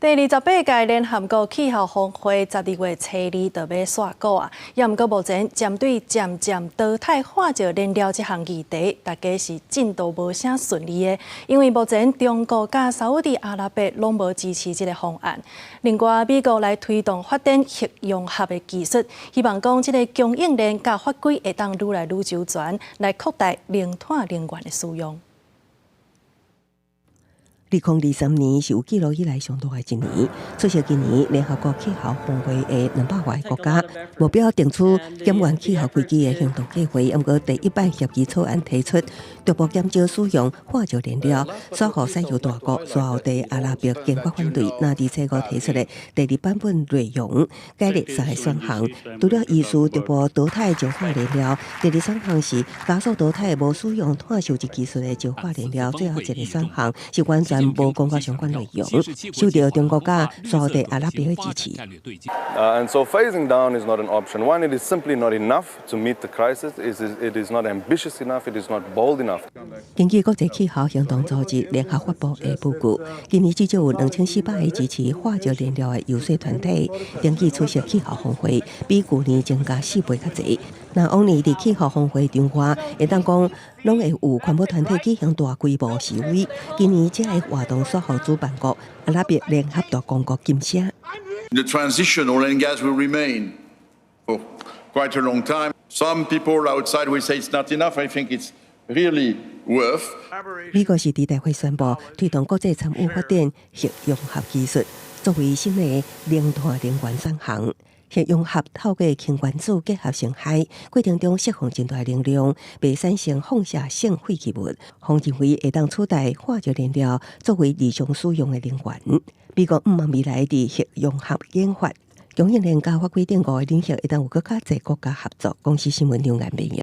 第28屆聯合國氣候峰會12月初二就欲煞鼓啊！也毋過目前針對漸漸淘汰化石燃料這項議題，大家是進度無啥順利的，因為目前中國佮沙烏地阿拉伯攏無支持這个方案。另外，美國來推動發展核融合的技術，希望講這个供應鏈佮法規會當愈來愈周全，來擴大零碳能源的使用。2023年是有記錄以來上熱的一年。出席今年聯合國氣候峰會的200外個國家，目標定出減緩氣候危機的行動計劃。毋過第一版協議草案提出，逐步減少使用化石燃料，煞予石油大國沙烏地阿拉伯堅決反對。若佇初五提出的第二版本內容，改列三個選項，除了依序逐步淘汰石化燃料，第二選項是加速淘汰無使用碳收集技術的石化燃料，最後一個選項是完全無講到相關內容，受到中國佮沙烏地阿拉伯的支持。 And so phasing down is not an option. One, it is simply not enough to meet the crisis. It is not ambitious enough. It is not bold enough. 根據國際氣候行動組織聯合發布的報告，今年至少有2400個支持化石燃料的遊說團體登記出席氣候峰會，比舊年增加4倍較濟。若往年佇氣候峰會場外，會當講攏會有環保團體舉行大規模示威。今年這个活動煞予主辦國阿拉伯聯合大公國禁聲。 The transition, oil and gas will remain for quite a long time. Some people outside will say it's not enough. I think it's really worth. 美國是佇大會宣布推動國際參與發展核融合技術，作為新的零碳能源選項。核融合透過氫原子結合成氦，過程中釋放真大能量，袂產生放射性廢棄物，予認為會當取代化石燃料作為日常使用的能源。美國向望未來佇核融合研發、供應鏈佮法規等五个領域，會當有閣較濟國家合作。公視新聞劉岩編譯。